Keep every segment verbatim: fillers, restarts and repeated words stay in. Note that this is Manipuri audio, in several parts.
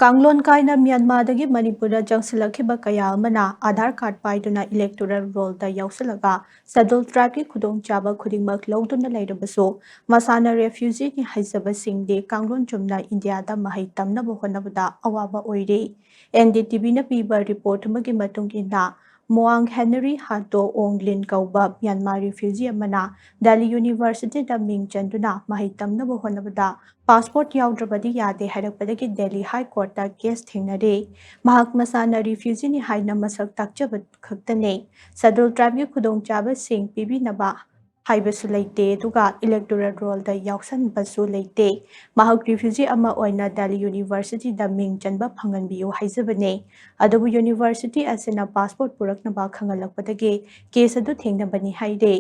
ꯀꯥꯡꯂꯣꯟ ꯀꯥꯏꯅ ꯃ꯭ꯌꯥꯟꯃꯥꯔꯗꯒꯤ ꯃꯅꯤꯄꯨꯔꯗ ꯆꯪꯁꯤꯜꯂꯛꯈꯤꯕ ꯀꯌꯥ ꯑꯃꯅ ꯑꯥꯙꯥꯔ ꯀꯥꯔꯗ ꯄꯥꯏꯗꯨꯅ ꯏꯂꯦꯛꯇꯣꯔꯦꯜ ꯔꯣꯜꯗ ꯌꯥꯎꯁꯤꯜꯂꯒ ꯁꯦꯗ꯭ꯌꯨꯜ ꯇ꯭ꯔꯥꯏꯕꯀꯤ ꯈꯨꯗꯣꯡꯆꯥꯕ ꯈꯨꯗꯤꯡꯃꯛ ꯂꯧꯗꯨꯅ ꯂꯩꯔꯕꯁꯨ, ꯃꯁꯥꯅ ꯔꯦꯐ꯭ꯌꯨꯖꯤꯅꯤ ꯍꯥꯏꯖꯕꯁꯤꯡꯗꯤ ꯀꯥꯡꯂꯣꯟ ꯆꯨꯝꯅ ꯏꯟꯗꯤꯌꯥꯗ ꯃꯍꯩ ꯇꯝꯅꯕ ꯍꯣꯠꯅꯕꯗ ꯑꯋꯥꯕ ꯑꯣꯏꯔꯤ꯫ ꯑꯦꯟ ꯗꯤ ꯇꯤ ꯚꯤꯅ ꯄꯤꯕ ꯔꯤꯄꯣꯔꯠ ꯑꯃꯒꯤ ꯃꯇꯨꯡ ꯏꯟꯅ, ꯃꯣꯋꯥꯡ ꯍꯦꯅꯔꯤ ꯍꯥꯇꯣ ꯑꯣꯡꯂꯤꯟ ꯀꯧꯕ ꯃ꯭ꯌꯥꯟꯃꯥꯔ ꯔꯤꯐ꯭ꯌꯨꯖꯤ ꯑꯃꯅ ꯗꯦꯜꯂꯤ ꯌꯨꯅꯤꯚꯔꯁꯤꯇꯤꯗ ꯃꯤꯡ ꯆꯟꯗꯨꯅ ꯃꯍꯩ ꯇꯝꯅꯕ ꯍꯣꯠꯅꯕꯗ ꯄꯥꯁꯄꯣꯔꯠ ꯌꯥꯎꯗ꯭ꯔꯕꯗꯤ ꯌꯥꯗꯦ ꯍꯥꯏꯔꯛꯄꯗꯒꯤ ꯗꯦꯜꯂꯤ ꯍꯥꯏ ꯀꯣꯔꯠꯇ ꯀꯦꯁ ꯊꯦꯡꯅꯔꯦ꯫ ꯃꯍꯥꯛ ꯃꯁꯥꯅ ꯔꯤꯐ꯭ꯌꯨꯖꯤꯅꯤ ꯍꯥꯏꯅ ꯃꯁꯛ ꯇꯥꯛꯆꯕ ꯈꯛꯇꯅꯦ꯫ ꯁꯦꯗ꯭ꯌꯨꯜ ꯇ꯭ꯔꯥꯏꯕꯀꯤ ꯈꯨꯗꯣꯡꯆꯥꯕꯁꯤꯡ ꯄꯤꯕꯤꯅꯕ ꯍꯥꯏꯕꯁꯨ ꯂꯩꯇꯦ, ꯑꯗꯨꯒ ꯏꯂꯦꯛꯇꯣꯔꯦꯜ ꯔꯣꯜꯗ ꯌꯥꯎꯁꯟꯕꯁꯨ ꯂꯩꯇꯦ꯫ ꯃꯍꯥꯛ ꯔꯤꯐ꯭ꯌꯨꯖꯤ ꯑꯃ ꯑꯣꯏꯅ ꯗꯦꯜꯂꯤ ꯌꯨꯅꯤꯚꯔꯁꯤꯇꯤꯗ ꯃꯤꯡ ꯆꯟꯕ ꯐꯪꯍꯟꯕꯤꯌꯨ ꯍꯥꯏꯖꯕꯅꯦ꯫ ꯑꯗꯨꯕꯨ ꯌꯨꯅꯤꯚꯔꯁꯤꯇꯤ ꯑꯁꯤꯅ ꯄꯥꯁꯄꯣꯔꯠ ꯄꯨꯔꯛꯅꯕ ꯈꯪꯍꯜꯂꯛꯄꯗꯒꯤ ꯀꯦꯁ ꯑꯗꯨ ꯊꯦꯡꯅꯕꯅꯤ ꯍꯥꯏꯔꯦ꯫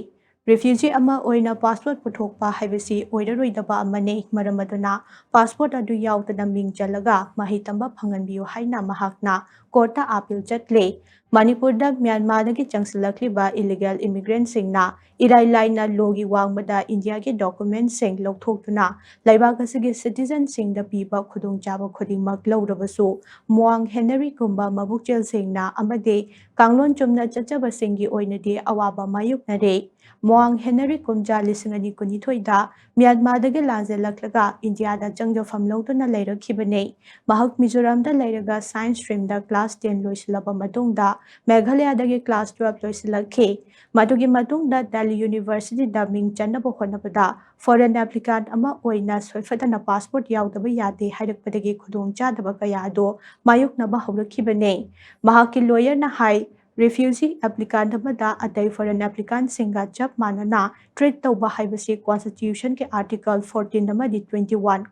ꯔꯤꯐ꯭ꯌꯨꯖꯤ ꯑꯃ ꯑꯣꯏꯅ ꯄꯥꯁꯄꯣꯔꯠ ꯄꯨꯊꯣꯛꯄ ꯍꯥꯏꯕꯁꯤ ꯑꯣꯏꯔꯔꯣꯏꯗꯕ ꯑꯃꯅꯤ꯫ ꯃꯔꯝ ꯑꯗꯨꯅ ꯄꯥꯁꯄꯣꯔꯠ ꯑꯗꯨ ꯌꯥꯎꯗꯅ ꯃꯤꯡ ꯆꯜꯂꯒ ꯃꯍꯩ ꯇꯝꯕ ꯐꯪꯍꯟꯕꯤꯌꯨ ꯍꯥꯏꯅ ꯃꯍꯥꯛꯅ ꯀꯣꯔꯠꯇ ꯑꯥꯄꯤꯜ ꯆꯠꯂꯦ꯫ ꯃꯅꯤꯄꯨꯔꯗ ꯃ꯭ꯌꯥꯟꯃꯥꯔꯗꯒꯤ ꯆꯪꯁꯤꯜꯂꯛꯂꯤꯕ ꯏꯂꯤꯒꯦꯜ ꯏꯃꯤꯒ꯭ꯔꯦꯟꯠꯁꯤꯡꯅ ꯏꯔꯥꯏ ꯂꯥꯏꯅ ꯂꯣꯒꯤ ꯋꯥꯡꯃꯗ ꯏꯟꯗꯤꯌꯥꯒꯤ ꯗꯣꯀꯨꯃꯦꯟꯠꯁꯤꯡ ꯂꯧꯊꯣꯛꯇꯨꯅ ꯂꯩꯕꯥꯛ ꯑꯁꯤꯒꯤ ꯁꯤꯇꯤꯖꯟꯁꯤꯡꯗ ꯄꯤꯕ ꯈꯨꯗꯣꯡꯆꯥꯕ ꯈꯨꯗꯤꯡꯃꯛ ꯂꯧꯔꯕꯁꯨ, ꯃꯣꯋꯥꯡ ꯍꯦꯅꯔꯤꯒꯨꯝꯕ ꯃꯕꯨꯛꯆꯦꯜꯁꯤꯡꯅ ꯑꯃꯗꯤ ꯀꯥꯡꯂꯣꯟ ꯆꯨꯝꯅ ꯆꯠꯆꯕꯁꯤꯡꯒꯤ ꯑꯣꯏꯅꯗꯤ ꯑꯋꯥꯕ ꯃꯥꯌꯣꯛꯅꯔꯦ꯫ ꯃꯣꯋꯥꯡ ꯍꯦꯅꯔꯤ ꯀꯨꯝꯖꯥ ꯂꯤꯁꯤꯡ ꯑꯅꯤ ꯀꯨꯟꯅꯤꯊꯣꯏꯗ ꯃ꯭ꯌꯥꯟꯃꯥꯔꯗꯒꯤ ꯂꯥꯟꯖꯦꯜꯂꯛꯂꯒ ꯏꯟꯗꯤꯌꯥꯗ ꯆꯪꯖꯐꯝ ꯂꯧꯗꯨꯅ ꯂꯩꯔꯛꯈꯤꯕꯅꯤ꯫ ꯃꯍꯥꯛ ꯃꯤꯖꯣꯔꯥꯝꯗ ꯂꯩꯔꯒ ꯁꯥꯏꯟꯁ ꯁ꯭ꯇ꯭ꯔꯤꯝꯗ ꯀ꯭ꯂꯥꯁ ꯇꯦꯟ ꯂꯣꯏꯁꯤꯜꯂꯕ ꯃꯇꯨꯡꯗ ꯃꯦꯘꯥꯂꯌꯥꯗꯒꯤ ꯀ꯭ꯂꯥꯁ ꯇꯨꯋꯦꯜꯐ ꯂꯣꯏꯁꯤꯜꯂꯛꯈꯤ꯫ ꯃꯗꯨꯒꯤ ꯃꯇꯨꯡꯗ ꯗꯦꯜꯂꯤ ꯌꯨꯅꯤꯚꯔꯁꯤꯇꯤꯗ ꯃꯤꯡ ꯆꯟꯅꯕ ꯍꯣꯠꯅꯕꯗ ꯐꯣꯔꯦꯟ ꯑꯦꯄ꯭ꯂꯤꯀꯥꯟꯠ ꯑꯃ ꯑꯣꯏꯅ ꯁꯣꯏꯐꯗꯅ ꯄꯥꯁꯄꯣꯔꯠ ꯌꯥꯎꯗꯕ ꯌꯥꯗꯦ ꯍꯥꯏꯔꯛꯄꯗꯒꯤ ꯈꯨꯗꯣꯡꯆꯥꯗꯕ ꯀꯌꯥ ꯑꯗꯨ ꯃꯥꯌꯣꯛꯅꯕ ꯍꯧꯔꯛꯈꯤꯕꯅꯤ꯫ ꯃꯍꯥꯛꯀꯤ ꯂꯣꯌꯔꯅ ꯍꯥꯏ, ꯔꯤꯐ꯭ꯌꯨꯖꯤ ꯑꯦꯄ꯭ꯂꯤꯀꯥꯟꯠ ꯑꯃꯗ ꯑꯇꯩ ꯐꯣꯔꯦꯟ ꯑꯦꯄ꯭ꯂꯤꯀꯥꯟꯠꯁꯤꯡꯒ ꯆꯞ ꯃꯥꯟꯅꯅ ꯇ꯭ꯔꯤꯠ ꯇꯧꯕ ꯍꯥꯏꯕꯁꯤ ꯀꯣꯟꯁꯇꯤꯇ꯭ꯌꯨꯁꯟꯒꯤ ꯑꯥꯔꯇꯤꯀꯜ ꯐꯣꯔꯇꯤꯟ ꯑꯃꯗꯤ ꯇ꯭ꯋꯦꯟꯇꯤ ꯋꯥꯟ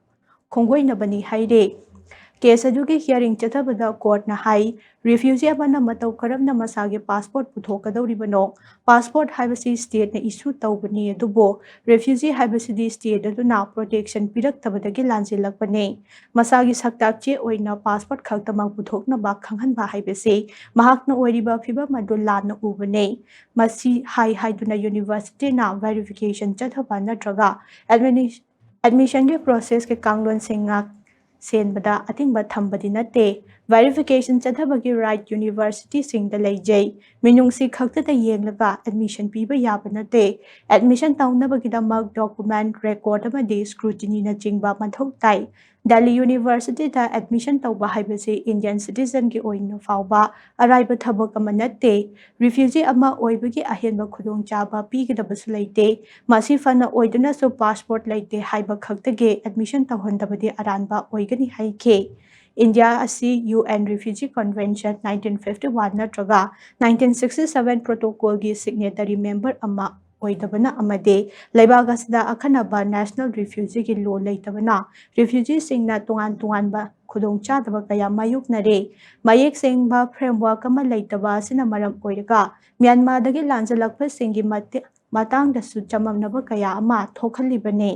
ꯈꯣꯡꯒꯣꯏꯅꯕꯅꯤ ꯍꯥꯏꯔꯦ꯫ ꯀꯦꯁ ꯑꯗꯨꯒꯤ ꯍꯤꯌꯥꯔꯤꯡ ꯆꯠꯊꯕꯗ ꯀꯣꯔꯠꯅ ꯍꯥꯏ, ꯔꯤꯐ꯭ꯌꯨꯖꯤ ꯑꯃꯅ ꯃꯇꯧ ꯀꯔꯝꯅ ꯃꯁꯥꯒꯤ ꯄꯥꯁꯄꯣꯔꯠ ꯄꯨꯊꯣꯛꯀꯗꯧꯔꯤꯕꯅꯣ? ꯄꯥꯁꯄꯣꯔꯠ ꯍꯥꯏꯕꯁꯤ ꯁ꯭ꯇꯦꯠꯅ ꯏꯁꯨ ꯇꯧꯕꯅꯤ, ꯑꯗꯨꯕꯨ ꯔꯤꯐ꯭ꯌꯨꯖꯤ ꯍꯥꯏꯕꯁꯤꯗꯤ ꯁ꯭ꯇꯦꯠ ꯑꯗꯨꯅ ꯄ꯭ꯔꯣꯇꯦꯛꯁꯟ ꯄꯤꯔꯛꯇꯕꯗꯒꯤ ꯂꯥꯟꯖꯦꯜꯂꯛꯄꯅꯤ꯫ ꯃꯁꯥꯒꯤ ꯁꯛꯇꯥꯛ ꯆꯦ ꯑꯣꯏꯅ ꯄꯥꯁꯄꯣꯔꯠ ꯈꯛꯇꯃꯛ ꯄꯨꯊꯣꯛꯅꯕ ꯈꯪꯍꯟꯕ ꯍꯥꯏꯕꯁꯤ ꯃꯍꯥꯛꯅ ꯑꯣꯏꯔꯤꯕ ꯐꯤꯚꯝ ꯑꯗꯨ ꯂꯥꯟꯅ ꯎꯕꯅꯤ꯫ ꯃꯁꯤ ꯍꯥꯏ ꯍꯥꯏꯗꯨꯅ ꯌꯨꯅꯤꯚꯔꯁꯤꯇꯤꯅ ꯚꯦꯔꯤꯐꯤꯀꯦꯁꯟ ꯆꯠꯊꯕ ꯅꯠꯇ꯭ꯔꯒ ꯑꯦꯗꯃꯤꯅꯤꯁ-, ꯑꯦꯗꯃꯤꯁꯟꯒꯤ ꯄ꯭ꯔꯣꯁꯦꯁꯀꯤ ꯀꯥꯡꯂꯣꯟꯁꯤꯡ ꯉꯥꯛ-, ꯁꯦꯟꯕꯗ ꯑꯊꯤꯡꯕ ꯊꯝꯕꯗꯤ ꯅꯠꯇꯦ꯫ Verification ꯆꯠꯊꯕꯒꯤ right university ꯁꯤꯡꯗ ꯂꯩꯖꯩ꯫ ꯃꯤꯅꯨꯡꯁꯤ ꯈꯛꯇꯗ ꯌꯦꯡꯂꯒ admission ꯄꯤꯕ ꯌꯥꯕ ꯅꯠꯇꯦ꯫ Admission ꯇꯧꯅꯕꯒꯤꯗꯃꯛ document, record ꯑꯃꯗꯤ scrutiny ꯅꯆꯤꯡꯕ ꯃꯊꯧ ꯇꯥꯏ꯫ Delhi University ꯗ admission ꯇꯧꯕ ꯍꯥꯏꯕꯁꯤ Indian citizen ꯒꯤ ꯑꯣꯏꯅ ꯐꯥꯎꯕ ꯑꯔꯥꯏꯕ ꯊꯕꯛ ꯑꯃ ꯅꯠꯇꯦ꯫ Refugee ꯑꯃ ꯑꯣꯏꯕꯒꯤ ꯑꯍꯦꯟꯕ ꯈꯨꯗꯣꯡꯆꯥꯕ ꯄꯤꯒꯗꯕꯁꯨ ꯂꯩꯇꯦ꯫ ꯃꯁꯤ ꯐꯅ ꯑꯣꯏꯗꯨꯅꯁꯨ passport ꯂꯩꯇꯦ ꯍꯥꯏꯕ ꯈꯛꯇꯒꯤ admission ꯇꯧꯍꯟꯗꯕꯗꯤ ꯑꯔꯥꯟꯕ ꯑꯣꯏꯒꯅꯤ ꯍꯥꯏꯈꯤ꯫ ꯏꯟꯗꯤꯌꯥ ꯑꯁꯤ U N Refugee Convention nineteen fifty one ꯅꯠꯇ꯭ꯔꯒ nineteen sixty seven protocol ꯒꯤ signatory member ꯑꯃ ꯑꯣꯏꯗꯕꯅ ꯑꯃꯗꯤ ꯂꯩꯕꯥꯛ ꯑꯁꯤꯗ ꯑꯈꯟꯅꯕ national refugee ꯒꯤ law ꯂꯩꯇꯕꯅ refugee ꯁꯤꯡꯅ ꯇꯣꯉꯥꯟ ꯇꯣꯉꯥꯟꯕ ꯈꯨꯗꯣꯡꯆꯥꯗꯕ ꯀꯌꯥ ꯃꯥꯌꯣꯛꯅꯔꯦ꯫ ꯃꯌꯦꯛ ꯁꯦꯡꯕ framework ꯑꯃ ꯂꯩꯇꯕ ꯑꯁꯤꯅ ꯃꯔꯝ ꯑꯣꯏꯔꯒ ꯃ꯭ꯌꯥꯟꯃꯥꯔꯗꯒꯤ ꯂꯥꯟꯖꯜꯂꯛꯄꯁꯤꯡꯒꯤ ꯃꯇꯤ-, ꯃꯇꯥꯡꯗꯁꯨ ꯆꯃꯝꯅꯕ ꯀꯌꯥ ꯑꯃ ꯊꯣꯛꯍꯜꯂꯤꯕꯅꯤ꯫